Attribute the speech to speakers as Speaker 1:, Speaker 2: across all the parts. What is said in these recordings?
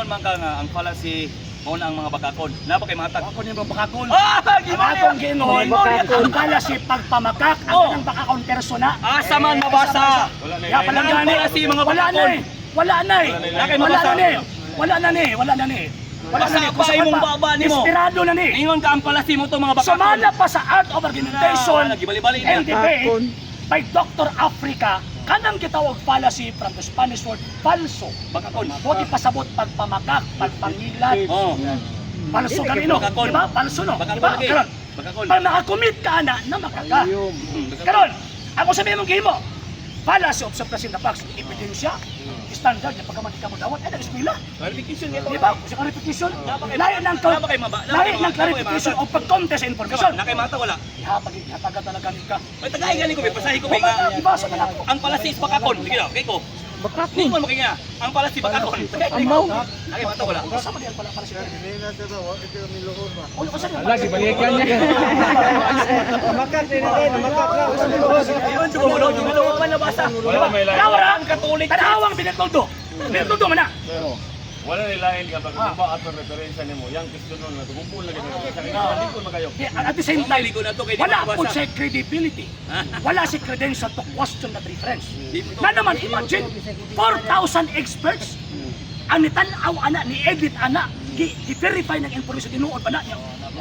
Speaker 1: Niingon man ka nga ang fallacy mao na ang mga bakakon. Naa ba kay matag?
Speaker 2: Ako ni bakakon.
Speaker 1: Ah,
Speaker 2: Ang
Speaker 1: giman
Speaker 2: akong giingon, ang fallacy pagpamakak, ang kanang bakakon persona.
Speaker 1: Asa man mabasa?
Speaker 2: Ya palang
Speaker 1: Ang
Speaker 2: gani.
Speaker 1: fallacy, mga
Speaker 2: Wala na
Speaker 1: bakakon.
Speaker 2: eh. Wala na eh.
Speaker 1: Wala kay
Speaker 2: Wala
Speaker 1: mabasa.
Speaker 2: na ni. Wala na ni. Wala na ni. Wala
Speaker 1: Basa
Speaker 2: na ni.
Speaker 1: pa
Speaker 2: Kung saan
Speaker 1: imong
Speaker 2: pa,
Speaker 1: baba nimo.
Speaker 2: Desperado na ni.
Speaker 1: Niingon ka ang fallacy mo to mga bakakon.
Speaker 2: Sumala pa sa Art of Argumentation
Speaker 1: Na, gibali-bali na.
Speaker 2: and Debate by Dr. Africa, kanang gitawag fallacy from the Spanish word falso.
Speaker 1: Bakakon.
Speaker 2: Buti pasabot pagpamakak, pagpangilat.
Speaker 1: Oh.
Speaker 2: Falso ganino,
Speaker 1: Bakakon.
Speaker 2: di ba? Falso no, di
Speaker 1: Bakakon
Speaker 2: ba?
Speaker 1: lagi.
Speaker 2: Karon,
Speaker 1: Bakakon.
Speaker 2: pag nakakommit ka na, namakaka.
Speaker 1: Bakakon.
Speaker 2: Karon, ako sabihin mong gihimo, fallacy of suppressing the facts, ebidensya, standard na pagkaman ka mo dawat, ay nag-eskwela.
Speaker 1: Clarification nito.
Speaker 2: Di ba? Sa clarification,
Speaker 1: Napa kay-
Speaker 2: lain ng
Speaker 1: napa kay maba- napa
Speaker 2: lain
Speaker 1: kay
Speaker 2: ng
Speaker 1: maba-
Speaker 2: clarification
Speaker 1: napa
Speaker 2: o pag-contest sa information.
Speaker 1: Na kay mata wala.
Speaker 2: Ihapag, ihatagan talaga ni ka.
Speaker 1: Ay tagay gani ko, basahin ko kay nga.
Speaker 2: Ibasa na ako.
Speaker 1: Ang fallacy is bakakon. Sige daw, kay ko. Ningon mo kay nga. Ang fallacy bakakon. Tagay ko. Kay mata wala.
Speaker 2: Asa man diyan pala para sila? Uy, asa diyan?
Speaker 3: Ala, gibalikan niya.
Speaker 1: Ayun, sumulo, sumulo man nabasa.
Speaker 3: Wala may lain.
Speaker 2: Tawara,
Speaker 1: Ang Katolik.
Speaker 2: Tanawang binatuldo. Binatuldo man na.
Speaker 3: Wala na lain ka pag ba atong referensya nimo. Yang Kristo nun na tugupol lagi nimo. Sa kinahalikon man kayo.
Speaker 2: At the same time,
Speaker 1: Ligo na to kay di
Speaker 2: wala
Speaker 1: mabasa.
Speaker 2: po siya credibility. Wala si credential to question that reference.
Speaker 1: Di mo to-
Speaker 2: Na naman, imagine, 4,000 experts ang nitanaw ana, ni edit ana, gi-verify ng information, tinuod pa na niya.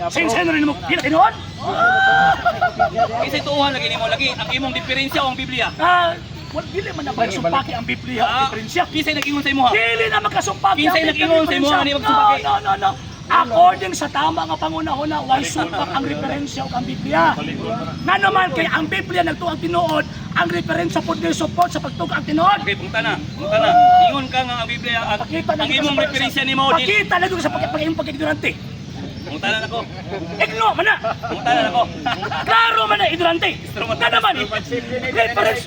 Speaker 2: Since Henry mo, di na tinuod?
Speaker 1: Kasi tuuhan lagi nimo lagi ang imong diferensya o ang Biblia.
Speaker 2: Ah, well, dili man na magsumpaki ang Biblia ang diferensya.
Speaker 1: Kinsay nag-ingon sa imo ha?
Speaker 2: Dili na magkasumpaki ang
Speaker 1: Kinsay
Speaker 2: Biblia ang
Speaker 1: nag-ingon sa imo,
Speaker 2: diferensya.
Speaker 1: ani magsumpaki?
Speaker 2: No, no, no, no. According sa tama nga pangunahuna, way sumpak ang referensya ug ang Biblia. Nga naman kay ang Biblia nagtuo ang tinuod, ang referensya pod ni support sa pagtuo ang tinuod.
Speaker 1: Okay, punta na. Punta na. Ingon ka nga ang Biblia ang,
Speaker 2: Pakita na
Speaker 1: ang
Speaker 2: gyud
Speaker 1: imong
Speaker 2: sa-
Speaker 1: referensya nimo di.
Speaker 2: Pakita na gyud sa pag pag imong pag-ignorante.
Speaker 1: Punta na nako.
Speaker 2: Igno man na.
Speaker 1: Punta na nako.
Speaker 2: Klaro man na ignorante. Nga naman reference.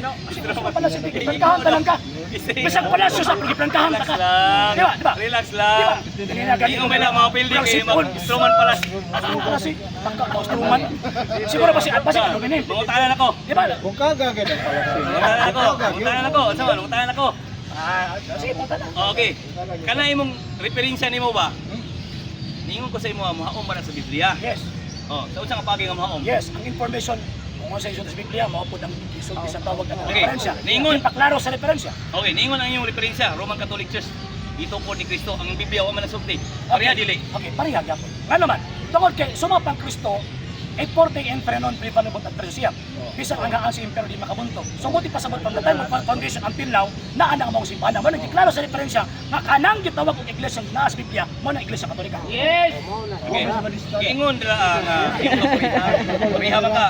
Speaker 2: Pala si Giplankahan ta lang ka. Bisag palasyo sa giplankahan ta
Speaker 1: Relax
Speaker 2: ka.
Speaker 1: lang.
Speaker 2: Di ba? Di ba?
Speaker 1: Relax
Speaker 2: Di
Speaker 1: lang.
Speaker 2: ba? Dili na gani.
Speaker 1: Ingon ba na mga pildi
Speaker 2: Walang
Speaker 1: kay
Speaker 2: sipon.
Speaker 1: Truman pala.
Speaker 2: Ano pala si Tangka ka Truman? Siguro ba si Basi Aluminin?
Speaker 1: Punta na nako.
Speaker 2: Di ba?
Speaker 1: Punta na nako. Punta na nako. Unsa man? Punta na nako.
Speaker 2: Ah, sige, punta na.
Speaker 1: Okay. Kana imong referensya nimo ba? Ningon ko sa imo mohaom ba na sa Biblia?
Speaker 2: Yes.
Speaker 1: Oh, sa unsa nga pagi nga mohaom?
Speaker 2: Yes, ang information kung sa iso sa Biblia, mao pod ang gisulti sa tawag ng
Speaker 1: Okay.
Speaker 2: referensya.
Speaker 1: Ningon.
Speaker 2: Paklaro sa referensya.
Speaker 1: Okay, ningon ang imong referensya, Roman Catholic Church. Dito po ni Kristo ang Biblia wa man nasulti. Pareha dili.
Speaker 2: Okay, pareha gyapon. Nga naman, tungod kay sumapang Kristo, et forte in frenon prevalebot at siya. Bisan ang gaan si Imperyo di makabuntog. So buti pasabot from the time of foundation until now, naa na ang mga simbahan. Mo nagdeklaro sa referensya nga kanang gitawag og iglesia naa sa Biblia, mo na Iglesia Katolika.
Speaker 1: Okay. Giingon dira ang imong pareha. Pareha man ka.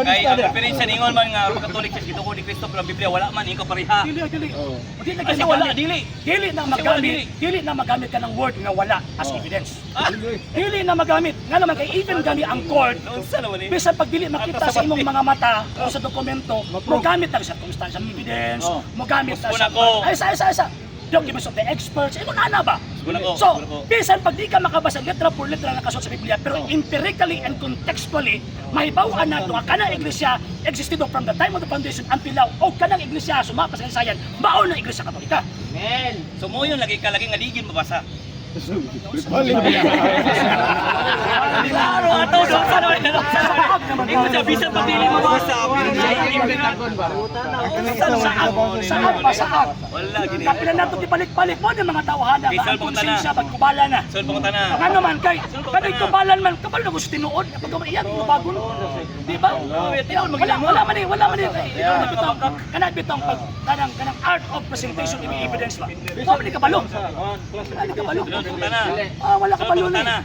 Speaker 1: Kay ang referensya ningon man nga Roman Catholic Church dito ko ni Kristo pero ang Biblia wala man ingon pareha.
Speaker 2: Dili, dili. Dili na
Speaker 1: Kasi wala dili.
Speaker 2: Dili na
Speaker 1: Kasi wala,
Speaker 2: magamit,
Speaker 1: dili.
Speaker 2: dili na magamit ka ng word nga wala as evidence.
Speaker 1: Ah,
Speaker 2: Dili na magamit. Nga naman kay even gani ang court,
Speaker 1: unsa naman ni?
Speaker 2: bisan pag dili makita
Speaker 1: Ato
Speaker 2: sa
Speaker 1: sa
Speaker 2: imong
Speaker 1: bati.
Speaker 2: mga mata o sa dokumento, mogamit na sa circumstantial evidence, mogamit na
Speaker 1: Gusto
Speaker 2: sa
Speaker 1: na ko.
Speaker 2: ay isa isa isa documents of the experts, ingon ana ba?
Speaker 1: Gusto na ko,
Speaker 2: So,
Speaker 1: gusto na ko.
Speaker 2: bisan pag di ka makabasa letra por letra na nakasulat sa Biblia, pero empirically and contextually, mahibaw-an nato nga kanang iglesia existed from the time of the foundation until now, o kanang iglesia sumapa sa kasaysayan, mao na Iglesia Katolika.
Speaker 1: So mo yun lagi ka lagi nga digin mabasa. Klaro ato do sa naman. Ingon siya bisan pag dili mabasa pero
Speaker 2: Saan? Saan pa saan?
Speaker 1: Wala gini.
Speaker 2: Kapila nato gibalik-balik mo ng mga tawhana
Speaker 1: Okay,
Speaker 2: nga ang
Speaker 1: Sol, punta na.
Speaker 2: konsensya pagkubala na.
Speaker 1: Sol pangutan na.
Speaker 2: Nga naman kay kanay kubalan man kabalo na gusto tinuod pag iya bagon. Di ba? Wala wala man eh, wala man eh. Kana bitong kana bitong pag kanang kanang art of presentation of evidence ba. Wa man ni kabalo. Wala ni kabalo.
Speaker 1: Sol pangutan na.
Speaker 2: Ah, wala
Speaker 1: Sol
Speaker 2: kabalo
Speaker 1: pangutan
Speaker 2: ni.
Speaker 1: na.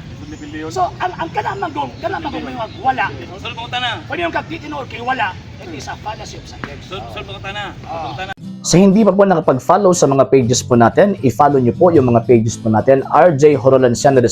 Speaker 2: So ang kanang magong may wala.
Speaker 1: Sol pangutan na.
Speaker 2: Kung yung kag di tinuod kay wala, it is a fallacy of science.
Speaker 1: Sol sol pangutan na. Sol pangutan na.
Speaker 4: Sa hindi pa po nakapag-follow sa mga pages po natin, i-follow nyo po yung mga pages po natin, RJ Horolanciano II,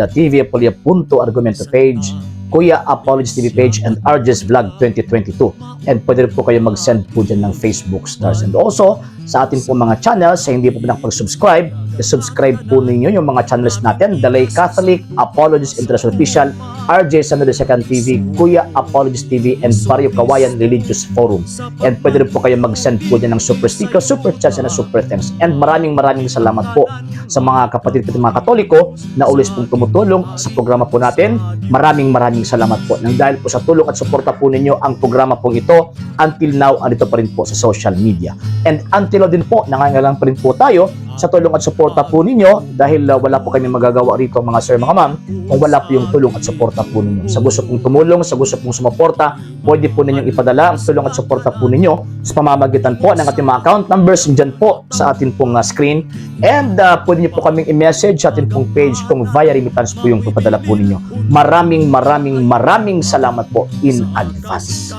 Speaker 4: TV Apolia Punto Argumento page, Kuya Apologies TV page, and RJ's Vlog 2022. And pwede rin po kayo mag-send po dyan ng Facebook stars. And also, sa atin po mga channels, sa hindi po po nakapag-subscribe, i-subscribe po ninyo yung mga channels natin, Dalay Catholic, Apologies International Official, RJ San Second TV, Kuya Apologist TV, and Barrio Kawayan Religious Forum. And pwede rin po kayo mag-send po dyan ng super sticker, super chat, and super thanks. And maraming maraming salamat po sa mga kapatid ko, mga Katoliko na always pong tumutulong sa programa po natin. Maraming maraming salamat po. Nang dahil po sa tulong at suporta po ninyo, ang programa pong ito until now andito pa rin po sa social media. And until now din po, nangangailangan pa rin po tayo sa tulong at suporta po ninyo dahil wala po kami magagawa rito, mga sir, mga ma'am, kung wala po yung tulong at suporta po ninyo. Sa gusto pong tumulong, sa gusto pong sumuporta, pwede po ninyong ipadala ang tulong at suporta po ninyo sa pamamagitan po ng ating mga account numbers dyan po sa atin pong screen. And pwede niyo po kaming i-message sa atin pong page kung via remittance po yung papadala po ninyo. Maraming maraming maraming salamat po in advance.